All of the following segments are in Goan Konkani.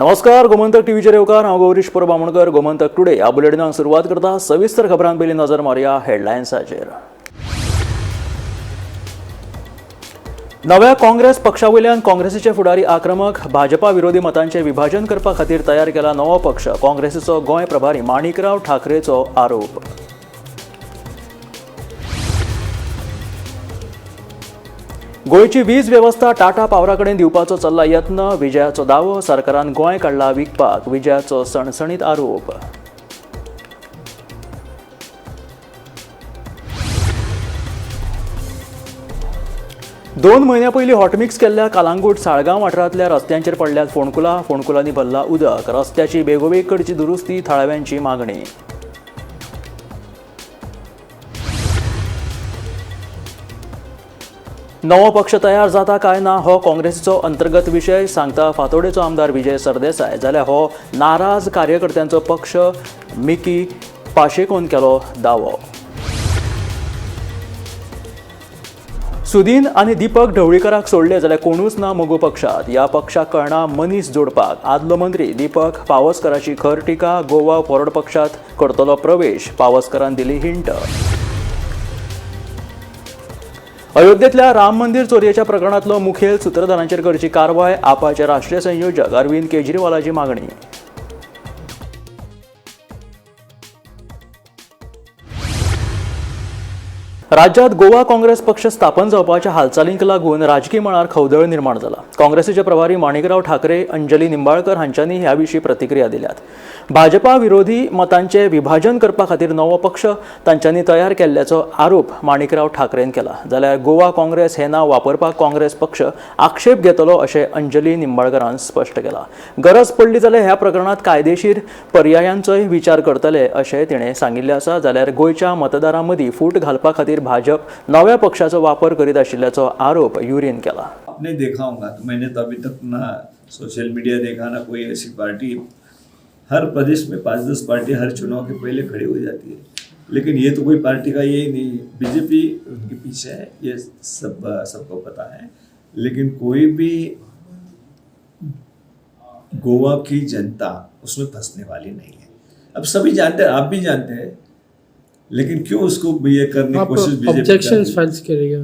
नमस्कार, गोमंतक टीव्हीचेर येवकार. हांव गौरीश परब आमोणकर. गोमंतक टुडे ह्या बुलेटिनाक सुरवात करता. सविस्तर खबरां पयलीं नजर मारुया हेडलायन्साचेर. नव्या काँग्रेस पक्षा वयल्यान काँग्रेसीचे फुडारी आक्रमक. भाजपा विरोधी मतांचें विभाजन करपा खातीर तयार केला नवो पक्ष, काँग्रेसीचो गोंय प्रभारी माणिकराव ठाकरेचो आरोप. गोंयची वीज वेवस्था टाटा पावरा कडेन दिवपाचो चल्ला यत्न, विजयाचो दावो. सरकारान गोंय काडला विकपाक, विजयाचो सणसणीत आरोप. दोन म्हयन्या पयलीं हॉटमिक्स केल्ल्या कालांगूट साळगांव वाठारांतल्या रस्त्यांचेर पडल्यात फोंडकुलां. फोंडकुलांनी भरला उदक. रस्त्याची बेगोबेग करची दुरुस्ती, थळाव्यांची मागणी. नवो पक्ष तयार जाता काय ना हो काँग्रेसीचो अंतर्गत विशय, सांगता फातोडेचो आमदार विजय सरदेसाय. जाल्यार हो नाराज कार्यकर्त्यांचो पक्ष, मिकी पाशेकोन केलो दावो. सुदीन आनी दीपक ढवळीकराक सोडले जाल्यार कोणूच ना मगो पक्षात. ह्या पक्षाक कळना मनीस जोडपाक, आदलो मंत्री दीपक पावसकराची खर टिका. गोवा फॉरवर्ड पक्षात करतलो प्रवेश, पावसकरान दिली हिंट. अयोध्येतल्या राम मंदिर चोरयेच्या प्रकरणातलो मुखेल सुत्रधारांचेर करची कारवाय, आपाचे राष्ट्रीय संयोजक अरविंद केजरीवालाची मागणी. राज्यात गोवा काँग्रेस पक्ष स्थापन जावपाच्या हालचालींक लागून राजकी मळार खवदळ निर्माण जाला. काँग्रेसीचे प्रभारी माणिकराव ठाकरे, अंजली निंबाळकर हांच्यांनी ह्या विशीं प्रतिक्रिया दिल्यात. भाजपा विरोधी मतांचे विभाजन करपा खातीर नवो पक्ष तांच्यांनी तयार केल्ल्याचो आरोप माणिकराव ठाकरेन केला. जाल्यार गोवा काँग्रेस हें नांव वापरपाक काँग्रेस पक्ष आक्षेप घेतलो अशें अंजली निंबाळकरान स्पश्ट केलां. गरज पडली जाल्यार ह्या प्रकरणांत कायदेशीर पर्यायांचोय विचार करतले अशें तिणें सांगिल्लें आसा. जाल्यार गोंयच्या मतदारां मदीं फूट घालपा खातीर भाजप नव्या पक्षाचो वापर करीत आशिल्ल्याचो आरोप युरीन केला. आपने देखा होगा तो मैंने तो अभी तक ना सोशल मीडिया देखा, ना कोई ऐसी पार्टी. हर प्रदेश में 5-10 पार्टी हर चुनाव के पहले खड़ी हो जाती है, लेकिन ये तो कोई पार्टी का यही नहीं. बीजेपी उनके पीछे है, ये सब सबको पता है, लेकिन कोई भी गोवा की जनता उसमें फंसने वाली नहीं है. अब सभी जानते हैं, आप भी जानते हैं, लेकिन क्यों उसको ये करने की आप कोशिश बीजेपी ऑब्जेक्शन फाइल्स करेगा,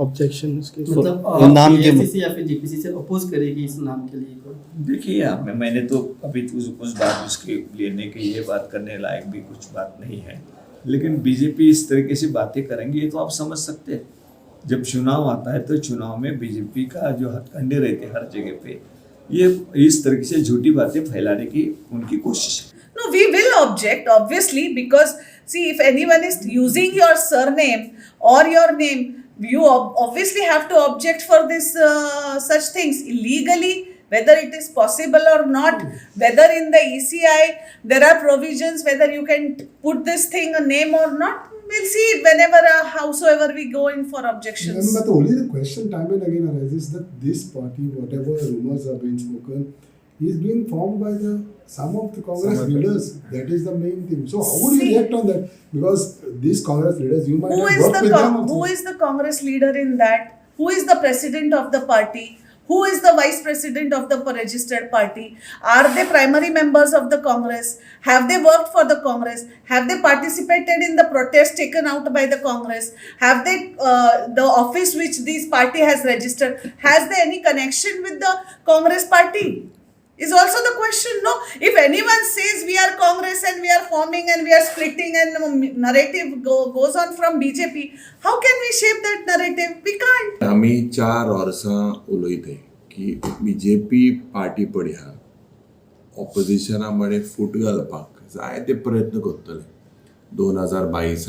ऑब्जेक्शन के मतलब वो नाम के- पीएसीसी या फिर जीपीसी से अपोज करेगी इस नाम के लिए कोई? देखिए, आप मैंने तो अभी कुछ कुछ बात उसके लेने की, ये बात करने लायक भी कुछ बात नहीं है, लेकिन बीजेपी इस तरीके से बातें करेंगी, ये तो आप समझ सकते हैं. जब चुनाव आता है तो चुनाव में बीजेपी का जो हथकंडे रहते हैं हर जगह पे, ये इस तरीके से झूठी बातें फैलाने की उनकी कोशिश है. No, we will object, obviously, because see, if anyone is using your surname or your name, you obviously have to object for this such things legally, whether it is possible or not, whether in the ECI there are provisions whether you can put this thing a name or not. We'll see it whenever, howsoever we go in for objections. But only the question time and again arises that this party, whatever rumors are being spoken, is being formed by the some of the Congress leaders. That is the main thing. So how would you See- react on that? Because these Congress leaders, you might Who have is worked the with them also. Who is the Congress leader in that? Who is the president of the party? Who is the vice president of the registered party? Are they primary members of the Congress? Have they worked for the Congress? Have they participated in the protest taken out by the Congress? Have they the office which this party has registered, has they any connection with the Congress party is also the question, no? If anyone says we are Congress and we are forming and we are splitting and narrative goes on from BJP, how can we shape that narrative? We can't. आमी 4 वर्सां उलयते की बीजेपी पार्टी पळय आहा, ऑपोजिशना मडें फूट घालपाक जायते प्रयत्न करतले. 2022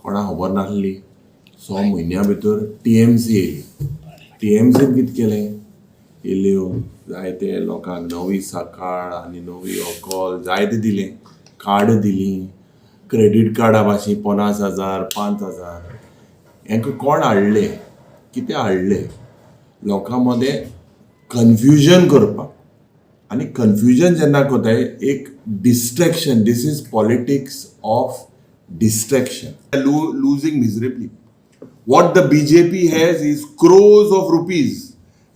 कोणा खबर नासली, 6 म्हयन्या भितर टीएमसी येयली. टीएमसीन कितें केलें? येयल्यो जायते लोकांक नवी सकाळ आनी नवी अकल जायते दिलें, कार्ड दिलीं, क्रेडीट कार्डा भाशेन 50,000, 5,000. हेंकां कोण हाडले? कितें हाडले? लोकां मदें कन्फ्युजन करपाक. आनी कन्फ्युजन जेन्ना करताय, एक distraction. This is politics of distraction. Losing miserably. What the BJP has is crores of rupees,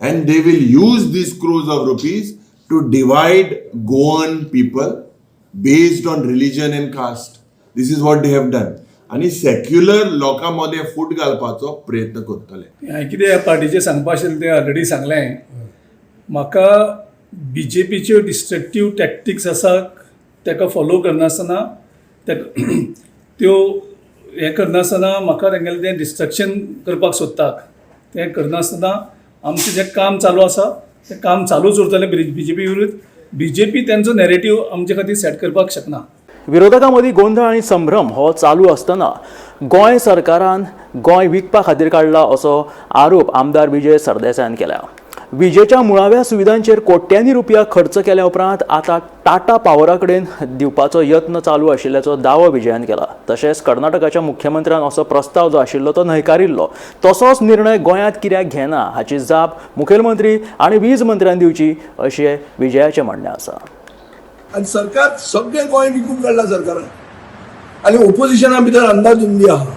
and they will use these crores of rupees To divide Goan people based on religion and caste. This is what they have done. आनी सेक्युलर लोकां मदें फूट घालपाचो प्रयत्न करतले. हांवें कितें ह्या पार्टीचें सांगपा आशिल्लें तें ऑलरेडी सांगलें. म्हाका बी जे पीच्यो डिस्ट्रक्टीव टॅक्टिक्स आसा ताका फॉलो करनासतना, ताका त्यो हें करनासतना, म्हाका तेंगेलें तें डिस्ट्रक्शन करपाक सोदतात तें करनासतना आमचें जें काम चालू आसा तें काम चालूच उरतलें. बी जे पी विरुद्ध बी जे पी तेंचो नॅरेटीव आमचे खातीर सेट करपाक शकना. विरोधकां मदीं गोंदळ आनी संभ्रम हो चालू आसतना गोंय सरकारान गोंय विकपा खातीर काडला असो आरोप आमदार विजय सरदेसायान केला. विजेच्या मुळाव्या सुविधांचेर कोट्यांनी रुपया खर्च केल्या उपरांत आतां टाटा पावरा कडेन दिवपाचो यत्न चालू आशिल्ल्याचो दावो विजयान केला. तशेंच कर्नाटकाच्या मुख्यमंत्र्यान असो प्रस्ताव जो आशिल्लो तो न्हयकारिल्लो. तसोच निर्णय गोंयांत कित्याक घेना हाची जाप मुखेलमंत्री आनी वीज मंत्र्यान दिवची अशें विजयाचें म्हणणें आसा. आनी सरकार सगळें गोंय विकून काडलां सरकारान आनी ओपोजिशना भितर अंदाधुंदी आहा.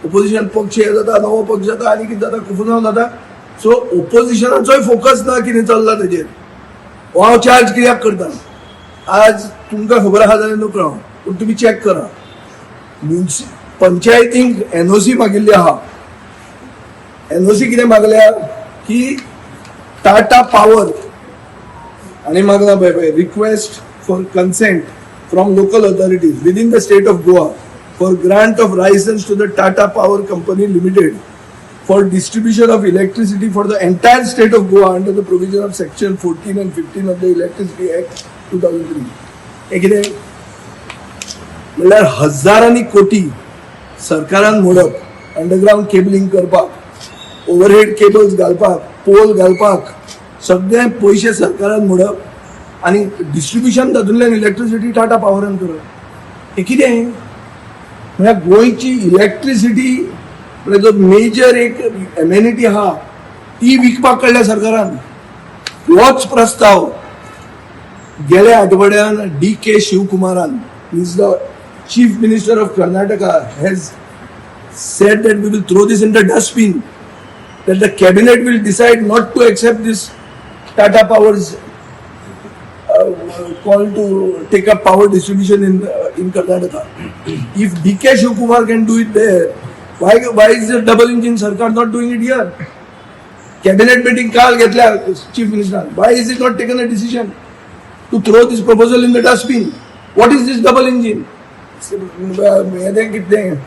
ओपोजिशन पक्ष हे जाता, नवो पक्ष जाता आनी कितें जाता, कुफुसांव जाता. सो ओपोजिशनाचोय फोकस ना कितें चल्लां तेजेर. हो हांव चार्ज कित्याक करता, आज तुमकां खबर आहा जाल्यार नकळो हांव, पूण तुमी चॅक करा. म्युन्सि पंचायतींक एनओसी मागिल्ली आहा. एनओसी कितें मागल्या की टाटा पावर आनी मागला पळय पळय, request for consent from local authorities within the state of Goa for grant of licence to the Tata Power Company Limited for distribution of electricity for the entire state of Goa under the provision of section 14 and 15 of the Electricity Act 2003. हे कितें म्हणल्यार हजारांनी कोटी सरकारान मोडप, अंडरग्रावंड केबलिंग करपाक, ओवरहेड केबल्स घालपाक, पोल घालपाक, सगळे पयशे सरकारान मोडप आनी डिस्ट्रिब्युशन तातूंतल्यान इलेक्ट्रिसिटी टाटा पावरान करप. हें कितें म्हळ्यार गोंयची इलेक्ट्रिसिटी म्हळ्यार जो मेजर एक एमेनिटी आहा ती विकपाक काडल्या सरकारान. होच प्रस्ताव गेल्या आठवड्यान डी के शिवकुमारान, is the Chief Minister of Karnataka, has said that we will throw this in the dustbin, that the cabinet will decide not to accept this Tata Power's call to take up power distribution in Karnataka. If DK Shivakumar can do it there, why is the double engine Sarkar not doing it here? Cabinet meeting काल घेतल्या chief minister. Why is it not taken a decision to throw this proposal in the dustbin? What is this double engine? हे कितें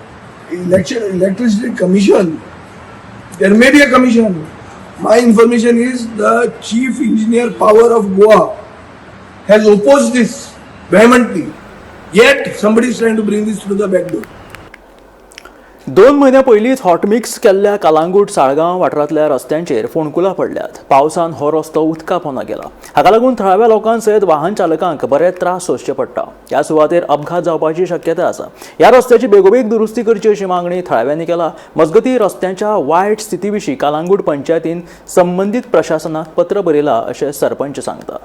election electricity commission, there may be a commission. My information is the Chief Engineer Power of Goa has opposed this vehemently, yet somebody is trying to bring this through the back door. 2 म्हयन्या पयलींच हॉटमिक्स केल्ल्या कालांगूट साळगांव वाठारांतल्या रस्त्यांचेर फोंडकुलां पडल्यात. पावसान हो रस्तो उदका पोंदा गेला. हाका लागून थळाव्या लोकां सयत वाहन चालकांक बरेच त्रास सोंसचे पडटा. ह्या सुवातेर अपघात जावपाची शक्यताय आसा. ह्या रस्त्याची बेगोबेग दुरुस्ती करची अशी मागणी थळाव्यांनी केला. मजगतीं, रस्त्यांच्या वायट स्थिती विशीं कालांगूट पंचायतीन संबंदीत प्रशासनाक पत्र बरयलां अशें सरपंच सांगता.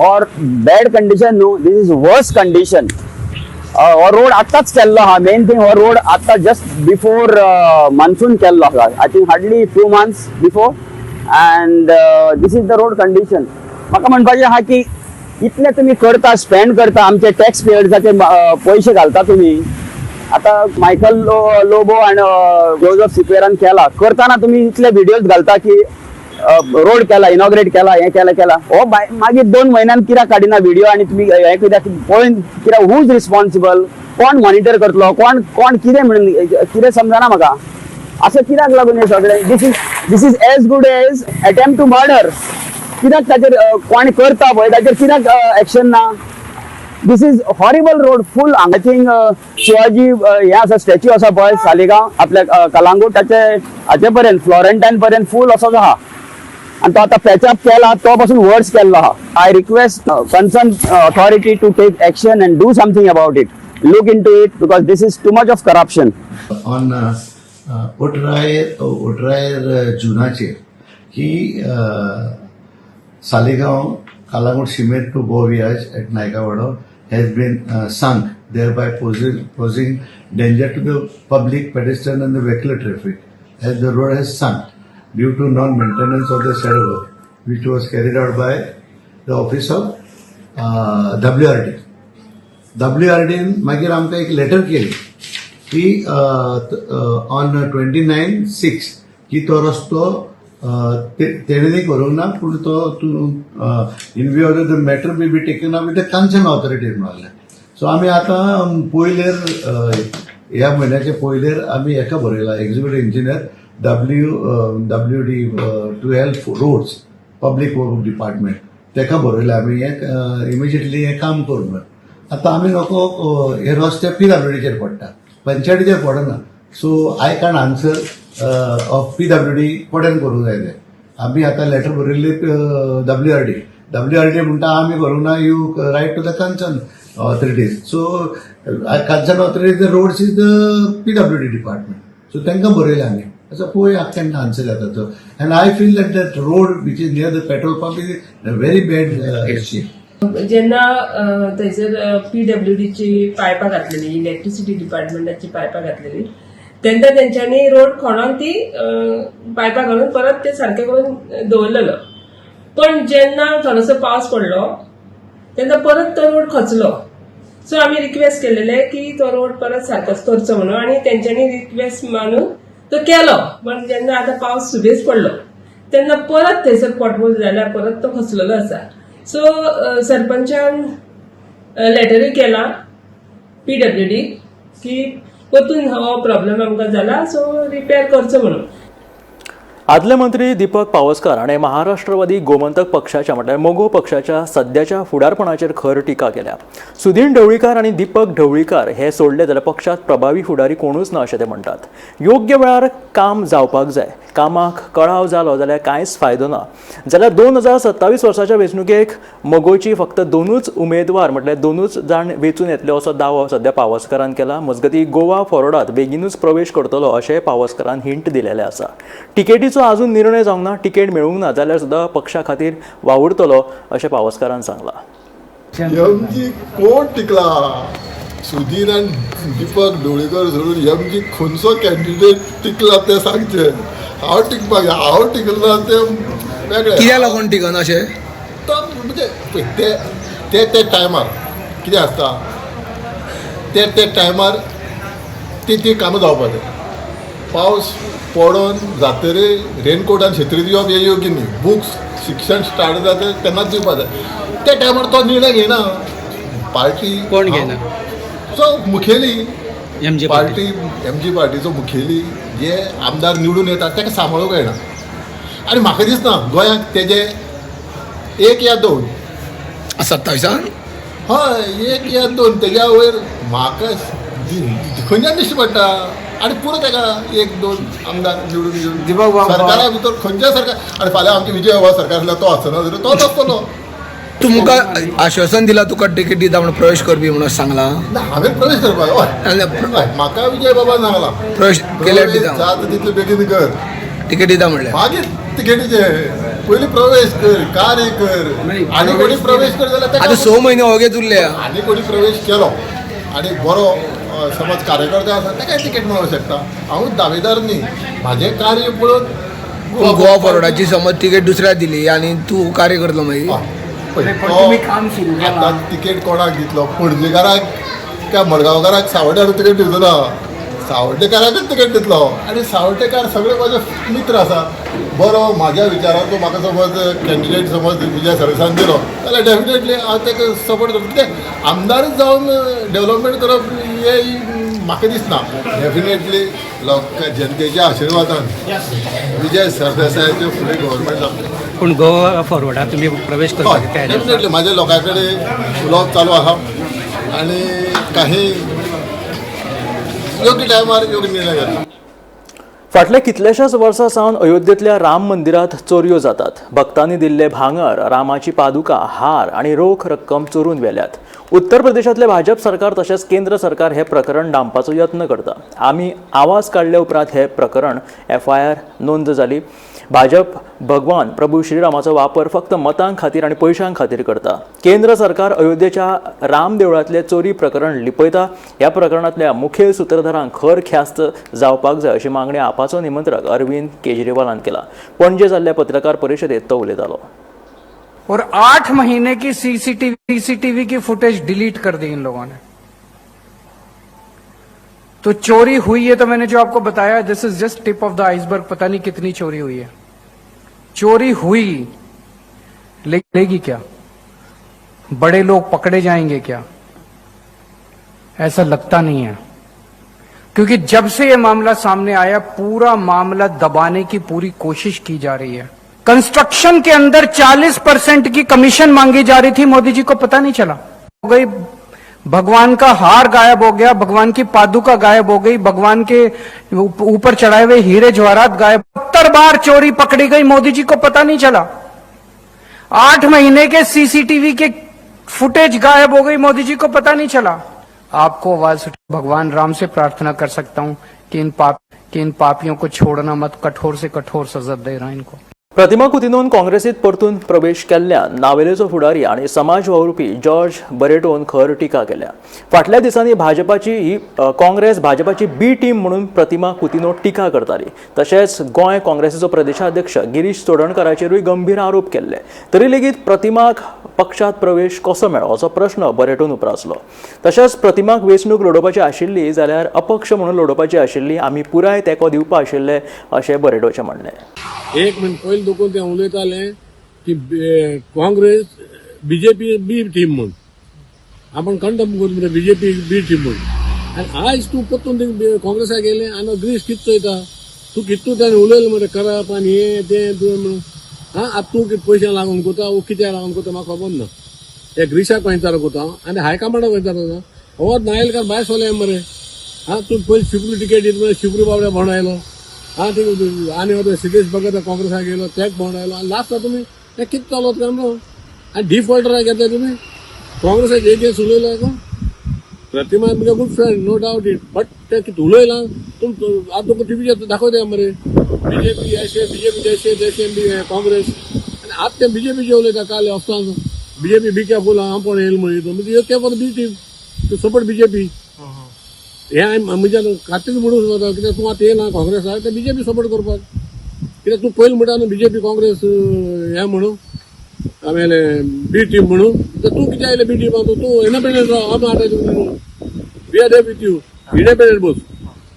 ऑर बॅड कंडिशन न्हू, this is worse condition. हो रोड आत्ताच केल्लो आहा. मेन थिंग, हो रोड आत्तां जस्ट बिफोर मान्सून केल्लो आहा, I think hardly 2 months before, and this is the road condition. म्हाका म्हणपाचें आहा की इतले तुमी करता, स्पेंड करता, आमचे टॅक्स पेयर्साचे पयशे घालता तुमी. आता मायकल लोबो आनी जोजफ सिक्वेरान केला. करताना तुमी इतले व्हिडियोज घालता की रोड केला, इनॉग्रेट केला, हें केला केला. हो मागीर 2 म्हयन्यान कित्याक काडिना व्हिडिओ आनी तुमी हें कित्याक पळोवन कित्याक? Who is responsible? कोण मॉनिटर करतलो? कोण कोण कितें म्हणून कितें समजना म्हाका. असं कित्याक लागून हें सगळें? This is as good as attempt to murder. कित्याक ताचेर कोण करता पळय ताचेर कित्याक एक्शन ना? This is horrible road, full. I think Shivaji हें आसा, स्टॅच्यू आसा पळय सालिगांव आपल्या कलांगूट, ताचे हाचे पर्यंत, फ्लॉरेंटायन पर्यंत फूल असोच आहा आनी तो आतां पॅचअप केला तो पासून वर्स केल्लो आहा. I request concern authority to take action and do something about it, look into it, because this is too much of corruption. On ओटरायर जुनाचेर की सालिगांव कालांगूट सिमेंट टू बोवियाज at Naikawado has been sunk. thereby posing danger to the public, pedestrian and the vehicular traffic, as the road has sunk due to non-maintenance of the said work, which was carried out by the office of WRD. WRDन मागीर आमकां एक लेटर केली की ऑन 29/6 की तो रस्तो तेणे करूंक ना, पूण तो तूं in view of the matter may be taken up with the concern authority म्हणलें. सो आमी आतां पयलेर ह्या म्हयन्याच्या पयलेर आमी हेका बरयला, executive engineer WWD 12 roads, public work department, तेका बरयला आमी हें इमिजिएटली हें काम कर म्हणून. आतां आमी नको हे रस्ते पीडब्ल्यूडीचेर पडटा, पंचायतीचेर पडना. So I can't answer of PWD कोणेन करूंक जाय तें. आमी आतां लेटर बरयल्ली WRD. WRD म्हणटा आमी करूंक ना, you write to the concern authorities. So concern authorities, the roads is the PWD department. So तांकां बरयलें आमी. आतां पळोवया केन्ना आन्सर येता तो. And I feel that that road which is near the petrol pump is very bad shape. जेन्ना थंयसर पीडब्ल्यूडीची पायपां घातलेली, इलेक्ट्रिसिटी डिपार्टमेंटाची पायपां घातलेली, तेन्ना तेंच्यांनी रोड खणोन ती पायपां घालून परत ते सारके करून दवरलेलो. पण जेन्ना थोडोसो पावस पडलो तेन्ना परत तो रोड खचलो. सो आमी रिक्वेस्ट केलेले की तो रोड परत सारकोच करचो म्हणून आनी तेंच्यांनी रिक्वेस्ट मानून तो केलो. पण जेन्ना आतां पावस सुबेज पडलो तेन्ना परत थंयसर पोटहोल जाल्यार परत तो खचलेलो आसा. सो सरपंचान लेटरूय केला पीडब्ल्यूडी की परतून हो प्रॉब्लेम आमकां जाला, सो रिपेर करचो म्हणून. आदले मंत्री दीपक पावसकार हाणें महाराष्ट्रवादी गोमंतक पक्षाच्या, म्हटल्यार मगो पक्षाच्या सद्याच्या फुडारपणाचेर खर टिका केल्या. सुदीन ढवळीकार आनी दीपक ढवळीकार हे सोडले जाल्यार पक्षांत प्रभावी फुडारी कोणूच ना अशें ते म्हणटात. योग्य वेळार काम जावपाक जाय. कामाक कळाव जालो जाल्यार कांयच फायदो ना. जाल्यार 2027 वर्साच्या वेंचणुकेक मगोची फक्त दोनूच उमेदवार, म्हटल्यार दोनूच जाण वेंचून येतले असो दावो सद्या पावसकारान केला. मजगतीं, गोवा फॉरवर्डात बेगीनूच प्रवेश करतलो अशें पावसकारान हिंट दिलेलें आसा. तिकेटीचो अजून निर्णय जावंक ना. तिकेट मेळूंक ना जाल्यार सुद्दां पक्षा खातीर वावुरतलो अशें पावसकारान सांगलां. एमजी कोण टिकला? सुधीर आनी दीपक ढवळीकर सोडून एमजी खंयचो कॅन्डिडेट टिकला तें सांगचें. हांव टिकपाक जाय. हांव टिकला तें वेगळें. कित्याक लागून टिकना अशें? तो म्हणजे पळय, ते ते ते टायमार कितें आसता, ते ते टायमार ती ती कामां जावपा जाय. पावस पडोन जातरी रेनकोट आनी शेत्री दिवप हें योग्य न्ही. बुक्स, शिक्षण स्टार्ट जाता तेन्नाच दिवपा जाय. त्या टायमार तो निर्णय घेयना पार्टी. कोण घेयना? सो मुखेली. MG. Party, MG पार्टीचो मुखेली. जे आमदार निवडून येतात ताका सांबाळूंक येना आनी म्हाका दिसना गोंयांत तेजे एक या दोन. 27आन? हय, एक या दोन, तेज्या वयर म्हाका खंयच्यान दिश्टी पडटा. आनी पुरो ताका एक दोन आमदार निवडून येवन दीपक बाब- सरकारा भितर खंयच्या सरकार. आनी फाल्यां आमचे विजय बाबा सरकार आसल्यार तो आसना जाल्यार तोच आसतलो. तुमकां आश्वासन दिला तुका तिकेट दिता म्हणून, प्रवेश करपी म्हणून सांगला? ना, हांवें प्रवेश करपाक, हय हय, म्हाका विजय बाबान सांगला. प्रवेश केल्यार दिता. जाता तितले बेगीन कर. तिकेट दिता म्हणल्यार. मागीर तिकेटीचे, पयलीं प्रवेश कर, कार्य कर. आनी कोणी प्रवेश कर जाल्यार ताका आतां 6 म्हयने ओगेच उरले. आनी कोणी प्रवेश केलो आनी बरो समज कार्यकर्ता आसा, ताकाय तिकेट मेळोंक शकता. हांव दावेदार न्ही, म्हाजें कार्य पळोवन. पूण गोवा फॉरवर्डाची समज तिकेट दुसऱ्याक दिली आनी तूं कार्य करतलो मागीर? पळय, पण तो तुमी काम सुरू केलां. आतां तिकेट कोणाक दितलो? पणजेकाराक काय मडगांवकाराक? सावड्यार तिकेट दिवचो ना, सावड्डेकाराकच तिकेट दितलो. आनी सावड्डेकार सगळे म्हाजे मित्र आसा. बरो म्हाज्या विचाराचो म्हाका समज कॅन्डिडेट समज विजय सरदेसान दिलो जाल्यार डेफिनेटली हांव ताका सपोर्ट करता. कित्याक आमदारच जावन डेवलपमेंट करप हें म्हाका दिसना. डेफिनेटली लोक जनतेच्या आशिर्वादान विजय सरदेसायाचे फुडें गव्हर्मेंट जातलें. पूण गोवा फॉरवर्डात तुमी प्रवेश करपाची तयारी आसा? डेफिनेटली, म्हाज्या लोकां कडेन उलोवप चालू आसा आनी काही योग्य टायमार योग्य निर्णय घेतला. फाटल्या कितल्याशाच वर्सां सावन अयोध्येंतल्या राम मंदिरांत चोरयो जातात. भक्तांनी दिल्ले भांगर, रामाची पादुका, हार आनी रोख रक्कम चोरून व्हेल्यात. उत्तर प्रदेशांतले भाजप सरकार तशेंच केंद्र सरकार हे प्रकरण डांबपाचो यत्न करता. आमी आवाज काडल्या उपरांत हे प्रकरण एफआयआर नोंद जाली. भाजप भगवान प्रभू श्रीरामाचो वापर फक्त मतां खातीर आनी पयशां खातीर करता. केंद्र सरकार अयोध्येच्या राम देवळांतले चोरी प्रकरण लिपयता. ह्या प्रकरणांतल्या मुखेल सुत्रधारांक खर ख्यास्त जावपाक जाय अशी मागणी आपाचो निमंत्रक अरविंद केजरीवालान केला. पणजे जाल्ल्या पत्रकार परिशदेत तो उलयतालो. और 8 महीने की सीसीटीवी की फुटेज डिलीट कर दी इन लोगों ने. तो चोरी हुई है तो मैंने जो आपको बताया, this is just tip of the iceberg. पता नहीं कितनी चोरी हुई है. चोरी हुई लेगी क्या? बड़े लोग पकड़े जाएंगे क्या? ऐसा लगता नहीं है, क्योंकि जब से यह मामला सामने आया पूरा मामला दबाने की पूरी कोशिश की जा रही है. कंस्ट्रक्शन के अंदर 40% की कमीशन मांगी जा रही थी, मोदी जी को पता नहीं चला. हो गई, भगवान का हार गायब हो गया, भगवान की पादुका गायब हो गई, भगवान के ऊपर चढ़ाए हुए हीरे जवाहरात गायब. 70 बार चोरी पकड़ी गई, मोदी जी को पता नहीं चला. 8 महीने के सीसीटीवी के फुटेज गायब हो गई, मोदी जी को पता नहीं चला. आपको आवाज, भगवान राम से प्रार्थना कर सकता हूं कि इन पापियों को छोड़ना मत, कठोर से कठोर सजा दे रहा इनको. प्रतिमा कुतिनोन काँग्रेसीत परतून प्रवेश केल्ल्यान नावेलेचो फुडारी आनी समाज वावुरपी जॉर्ज बरेटोन खर टिका केल्या. फाटल्या दिसांनी भाजपाची ही काँग्रेस भाजपाची बी टीम म्हणून प्रतिमा कुतिनो टिका करताली. तशेंच गोंय काँग्रेसीचो प्रदेशाध्यक्ष गिरीश चोडणकाराचेरूय गंभीर आरोप केल्ले. तरी लेगीत प्रतिमाक पक्षात प्रवेश कसो मेळ्ळो असो प्रश्न बरेटोन उप्रासलो. तशेंच प्रतिमाक वेंचणूक लडोवपाची आशिल्ली जाल्यार अपक्ष म्हणून लडोवपाची आशिल्ली, आमी पुराय तेंको दिवपा आशिल्ले अशें बरेटोचें म्हणणें. एक मिनट पयलीं दुखून ते उलयताले की काँग्रेस बीजेपी बी टीम म्हूण आपण कंडम करून मरे बीजेपी बी टीम म्हूण. आनी आयज तूं परतून काँग्रेसाक गेले आनी ग्रीस कितें चोयता तूं कितें तूं ताणें उलयलें मरे करप आनी हें तें तुवें म्हणून. आं आतां तूं कितें पयशां लागून कोता वो कित्याक लागून कोता म्हाका खबर ना. ते ग्रीसाक विचार कोता आनी हायकमांडाक विचार कोता. हो नायलकार भायर सोले मरे. आं तूं पयलीं शिपरू टिकेट दित मरे, शिपरू बाबड्या भोंवड आयलो. आं ते आनी हो सिद्धेश भगत काँग्रेसाक गेलो तेक भोंवड आयलो. आनी लास्ट तुमी तें कितें चलत काय न्हू. आनी डिफॉल्टराक घेतले तुमी काँग्रेसाक एगेन्स्ट उलयला का. प्रतिमा मुगे good friend, no doubt it, but ते कितें उलयलां तुम आतां तुमकां टिवीचेर दाखयता मरे बीजेपी अशें बीजेपी तशें तशें काँग्रेस. आनी आतां ते बीजेपीचे उलयता काल ऑफसान बीजेपी बी केरफूल हांव कोण येयल म्हणून म्हणजे care for the B team to support BJP. हें हांवें म्हज्या खातीर म्हणूंक सोदता कित्याक तूं आतां येयला काँग्रेसाक ते बीजेपी सपोर्ट करपाक. कित्याक तूं पयलीं म्हणटा न्हू बीजेपी काँग्रेस हें म्हणून आमेले बी टीम म्हणून, तर तूं कित्याक आयलें बी टिमान? तूं इंडिपेंडंट राव, आमी आतां तुका we are there with you, independent बस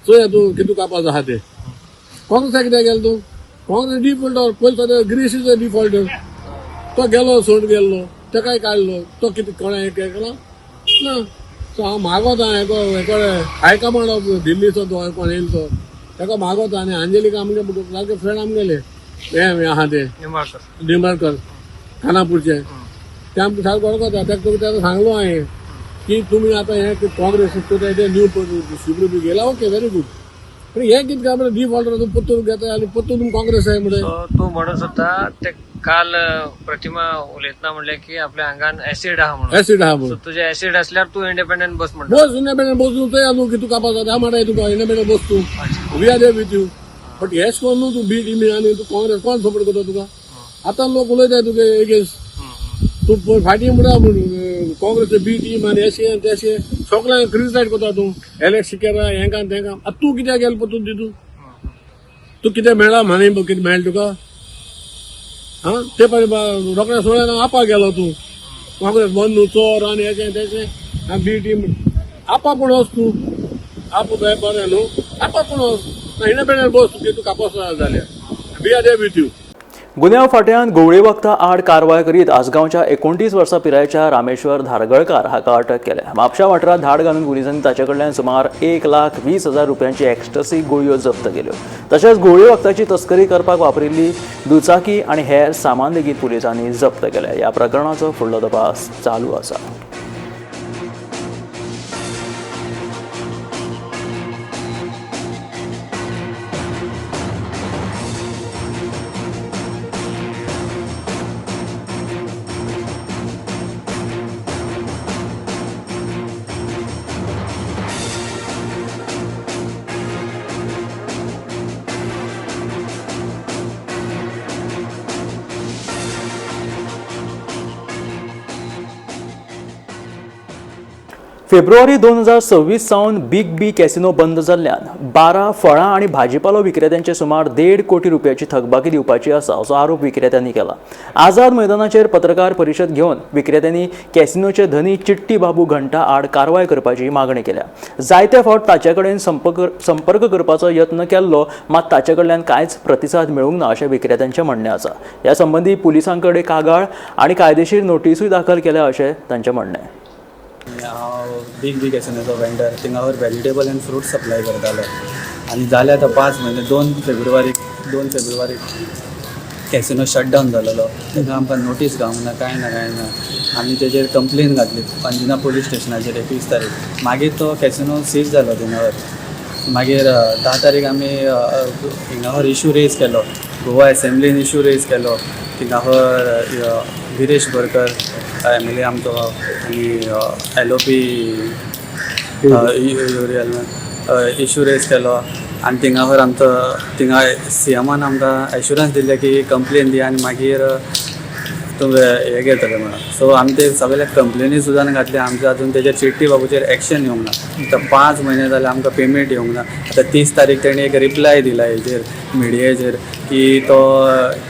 चोया तूं कितू कापाचो आहा तें. काँग्रेसाक कित्याक गेलो तूं? काँग्रेस डिफॉल्टर पयलीं सद्या गिरीश is a defaulter. तो गेलो सोड गेल्लो तेकाय काडलो तो कितें कोणें हें केलां ना. सो हांव मागोता हेको हायकमांड ऑफ दिल्लीचो तो कोण येयलो तो तेका मागोता. आनी अंजलिका आमगे सारके फ्रेंड आमगेले हें आहा तें निंबाळकर खानापूरचे ते आमकां सारकें वळखता. तेका ताका सांगलो हांवें की तुमी आतां हें काँग्रेस तें न्यू शिबरू बी गेला, ओके व्हेरी गूड, पण हें कितें काय म्हणल्यार डिफॉल्टर तूं परतून घेता आनी परतून तुमी काँग्रेस आहे म्हणलें. तूं म्हणून सोदता ते काल प्रतिमा उलयतना म्हणलें की आपल्या आंगान एसिड आहा म्हणून. एसिड आहा म्हणून. तुजें एसिड असल्यार तूं इंडिपेंडंट बस म्हणटा. बस इंडिपेंडंट बस तूं थंय न्हू की तुका कापास जाता म्हणटा तुका इंडिपेंडंट बस तूं, we are there with you. But हेच कोण न्हू तूं बी टीम आनी तूं काँग्रेस कोण सपोर्ट करता तुका? आतां लोक उलयताय तुगे एगेन्स्ट. तूं फाटीं म्हणटा काँग्रेस बी टीम आनी अशें आनी तेशें सगळ्यांक क्रिटिसायज करता तूं एलेक्स सिकेरा हेंका आनी तेंका. आतां तूं कित्याक गेलो परतून तितून? तूं कितें मेळ्ळा म्हाने कितें मेळ्ळें तुका? आं ते पळय रोखड्या सोळ्यान आपा गेलो तूं काँग्रेस बंद न्हू चोर आनी हेचें तेचें आनी बी टीम. आपा पूण वच तूं आप बरें न्हू आपा पूण वच इंडिपेंडंट बस तूं तूं कापास जाल्यार we are there with you. गुन्यांव फांट्यान घुंवळे वखदां आड कारवाय करीत आसगांवच्या 29 वर्सां पिरायेच्या रामेश्वर धारगळकार हाका अटक केल्या. म्हापशा वाठारांत धाड घालून पुलिसांनी ताचे कडल्यान सुमार 1,20,000 रुपयांची एक्स्टसी गुळयो जप्त केल्यो. तशेंच घुंवळे वखदाची तस्करी करपाक वापरिल्ली दुचाकी आनी हेर सामान लेगीत पुलिसांनी जप्त केलें. ह्या प्रकरणाचो फुडलो तपास चालू आसा. फेब्रुवारी 2026 सावन बिग बी कॅसिनो बंद जाल्ल्यान 12 फळां आनी भाजीपालो विक्रेत्यांचे सुमार 1.5 कोटी रुपयाची थकबाकी दिवपाची आसा असो आरोप विक्रेत्यांनी केला. आझाद मैदानाचेर पत्रकार परिशद घेवन विक्रेत्यांनी कॅसिनोचे धनी चिट्टी बाबू घंटा आड कारवाय करपाची मागणी केल्या. जायते फावट ताचे कडेन संपर्क करपाचो यत्न केल्लो, मात ताचे कडल्यान कांयच प्रतिसाद मेळूंक ना अशें विक्रेत्यांचें म्हणणें आसा. ह्या संबंदी पुलिसां कडेन कागाळ आनी कायदेशीर नोटिसूय दाखल केल्या अशें तांचें म्हणणें. हांव बीग बी कॅसिनोचो वेंडर, थिंगावर वेजिटेबल आनी फ्रूट सप्लाय करतालो आनी जाले आतां 5 म्हयने. 2 फेब्रुवारीक कॅसिनो शटडावन जालेलो. तेन्ना आमकां नोटीस गावूंक ना, कांय ना, कांय ना. आमी तेजेर कंप्लेन घातली अंजुना पोलीस स्टेशनाचेर 21 तारीख. मागीर तो कॅसिनो सीज जालो थिंगावर. मागीर 10 तारीख आमी हिंगावर इशू रेज केलो, गोवा एसेंब्लीन इशू रेज केलो. थिंगावर विरेश बोरकर एमएलए आमचो आनी एलओपी युरियल इशू रेज केलो आनी थिंगावर आमचो थिंगा सीएमान आमकां एश्युरन्स दिल्लें की कंप्लेन दी आनी मागीर तुमी हें घेतले म्हणून. सो आमी ते सगळे कंप्लेनी सुद्दां घातले. आमचे अजून तेजेर चिट्टी बाबूचेर एक्शन येवंक ना. आतां 5 म्हयने जाले, आमकां पेमेंट येवंक ना. आतां 30 तारीख तेणी एक रिप्लाय दिला हेजेर, मिडियेचेर, की तो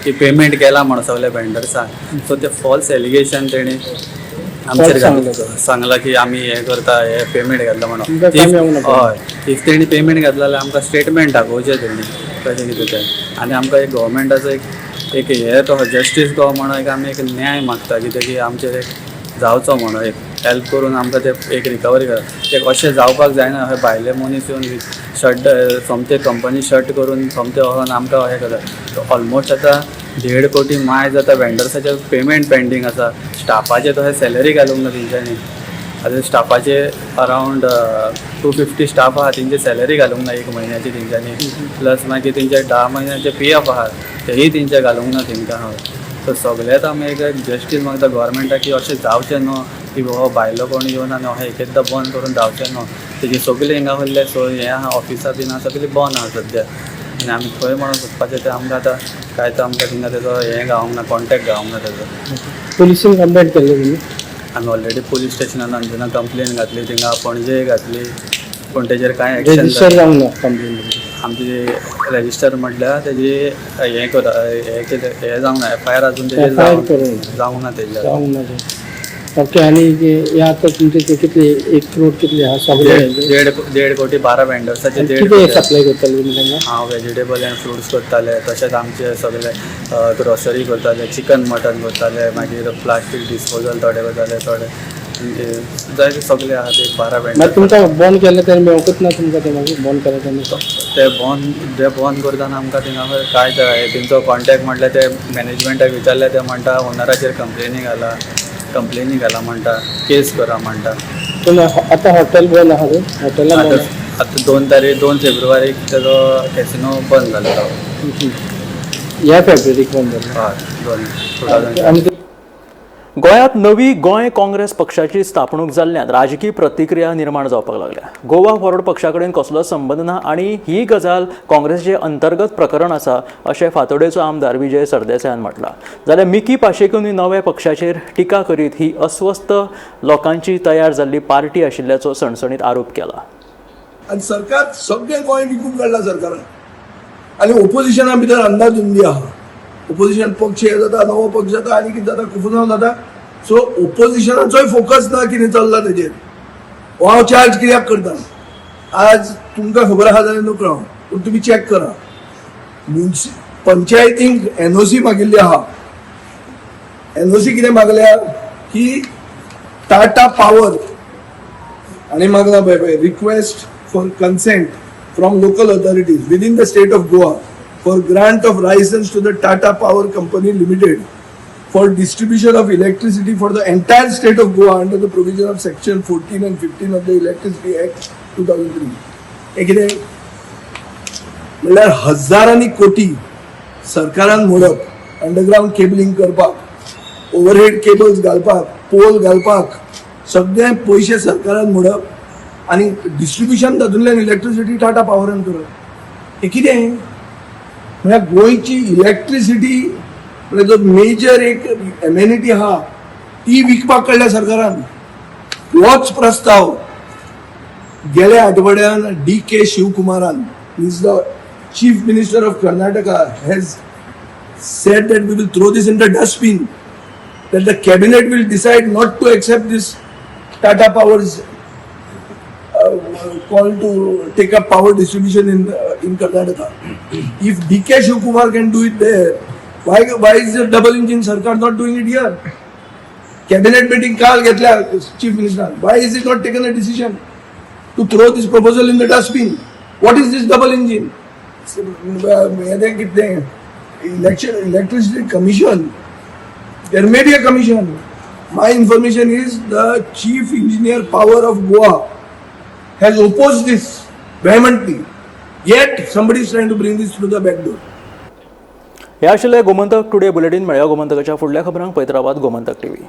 की पेमेंट केला म्हणून सगल्या वेंडर्सांक. सो ते फॉल्स एलिगेशन तेणी आमचेर सांगलां की आमी हें करता, हे पेमेंट घातला म्हणून. हय, if तेणी पेमेंट घातला जाल्यार आमकां स्टेटमेंट दाखोवचें तेणी कशें कितें तें. आनी आमकां एक गव्हर्मेंटाचो एक एक हे तो जस्टीस गो म्हणून एक आमी एक न्याय मागता, कितें की आमचेर एक जावचो म्हणून, एक हेल्प करून आमकां ते एक रिकवरी करा. एक अशें जावपाक जायना. अशें भायले मनीस येवन शट सोमते कंपनी शट करून सोमते वचोन आमकां हें करता. ऑलमोस्ट आतां 1.5 कोटी मायज आतां वेंडर्साचे पेमेंट पेंडींग आसा. स्टाफाचे तशें सॅलरी घालूंक ना तेंच्यांनी. आतां स्टाफाचे अरावंड 250 स्टाफ आहा, तेंची सॅलरी घालूंक ना एक म्हयन्याची तेंच्यांनी. प्लस मागीर तेंचे 10 म्हयन्याचे पीएफ आहा, तेयी तेंचे घालूंक ना तेंकां. सो सगळेच आमी एक जस्टीस मागता गव्हर्मेंटाक की अशें जावचें न्हू की बाबा भायलो कोण येवन आनी अशें एक एकदां बंद करून जावचें न्हू. तेजी सगळीं हिंगा आहले सो हें आहा, ऑफिसां बीन आहा, सगळीं बंद आहा सद्या. आनी आमी खंय म्हणून सोदपाचें तें आमकां आतां कांय तो आमकां थिंगा तेजो हें गावोंक ना, कॉन्टेक्ट गावोंक ना तेजो. पोलिसीन कंप्लेंट केल्ले तुमी? आमी ऑलरेडी पोलीस स्टेशनान अंजुना कंप्लेन घातली, थिंगा पणजेय घातली, पूण तेजेर कांय एक्शन रजिस्टर जावंक ना कंप्लेन? आमची रजिस्टर म्हटल्यार तेजी हें करा, हें कितें हें जावंक ना, एफआयआर अजून तेजेर एफआयआर करूंक जावंक ना तेजेर. जावंक ना ते. ओके, आनी हे आतां तुमचे ते कितले, 1 करोड कितले आहा सगळे? 1.5 कोटी, 12 वेंडर्साचे 1.5 कितें कोटी. सप्लाय करताले तुमी तेंका? हांव वेजिटेबल आनी फ्रुट्स करताले, तशेंच आमचे सगळे ग्रोसरी करताले, चिकन मटन करताले, मागीर प्लास्टीक डिस्पोजल थोडे करताले, थोडे जायते सगळे आहा ते 12 मागीर वेंडर्स. तुमकां बंद केलें तेन्ना मेळोंकूच ना तुमकां ते? मागीर बंद केलें तेन्ना? ते बंद करतना आमकां थिंगा कांय तेंचो कॉन्टेक्ट म्हटल्यार ते मॅनेजमेंटाक विचारलें, ते म्हणटा ओनराचेर कंप्लेनी घाला, कंप्लेनी घाला म्हणटा, केस करा म्हणटा. पूण आतां हॉटेल बंद आहा न्हू? हॉटेलां बंद? आतां आतां 2 तारीख, 2 फेब्रुवारीक तेजो कॅसिनो बंद जालो. ह्या फेब्रुवारीक बंद जालें? हय, दोन 2000. आनी गोंयांत नवी गोंय काँग्रेस पक्षाची स्थापणूक जाल्ल्यान राजकी प्रतिक्रिया निर्माण जावपाक लागल्या. गोवा फॉरवर्ड पक्षा कडेन कसलोच संबंद ना आनी ही गजाल काँग्रेसीचे अंतर्गत प्रकरण आसा अशें फातोडेचो आमदार विजय सरदेसायान म्हटलां. जाल्यार मिकी पाशेकोनी नव्या पक्षाचेर टिका करीत ही अस्वस्थ लोकांची तयार जाल्ली पार्टी आशिल्ल्याचो सणसणीत आरोप केला. आनी सरकार सगळें गोंय विकून काडलां सरकारान आनी ओपोजिशना भितर अंदाधुंदी आहा. ओपोजिशन पक्ष हे जाता, नवो पक्ष जाता आनी कितें जाता, कुफुसांव जाता. सो ओपोजिशनाचोय फोकस ना कितें चल्ला तेजेर. हो हांव चार्ज कित्याक करता, आज तुमकां खबर आहा जाल्यार नकळो हांव, पूण तुमी चॅक करा, पंचायतींक एनओसी मागिल्ली आहा. एनओसी कितें मागल्या की टाटा पावर आणि मागला पळय पळय, request for consent from local authorities within the state of Goa for grant of license to the Tata Power Company Limited for distribution of electricity for the entire state of Goa under the provision of section 14 and 15 of the Electricity Act 2003. हे कितें म्हणल्यार हजारांनी कोटी सरकारान मोडप, अंडरग्रावंड केबलिंग करपाक, ओवरहेड केबल्स घालपाक, पोल घालपाक, सगळे पयशे सरकारान मोडप आनी डिस्ट्रिब्युशन तातूंतल्यान इलेक्ट्रिसिटी टाटा पावरान करप. हे कितें म्हळ्यार गोंयची इलेक्ट्रिसिटी म्हळ्यार जो मेजर एक एमेनिटी आहा ती विकपाक काडल्या सरकारान. होच प्रस्ताव गेल्या आठवड्यान डी के शिवकुमारान, is the Chief Minister of Karnataka, has said that we will throw this in the dustbin, that the cabinet will decide not to accept this Tata Power's call to take up power distribution in Karnataka. If DK Shivakumar can do it there, why is the double engine Sarkar not doing it here? Cabinet meeting काल घेतल्या chief minister. Why is it not taken a decision to throw this proposal in the dustbin? What is this double engine? हें कितें election, electricity commission? There may be a commission. My information is the Chief Engineer Power of Goa has opposed this vehemently. Yet somebody is trying to bring this through the back door. हे आशिल्लें गोमंतक टुडे बुलेटीन. मेळया गोमंतकाच्या फुडल्या खबरांक. पळयत रावात गोमंतक टीव्ही.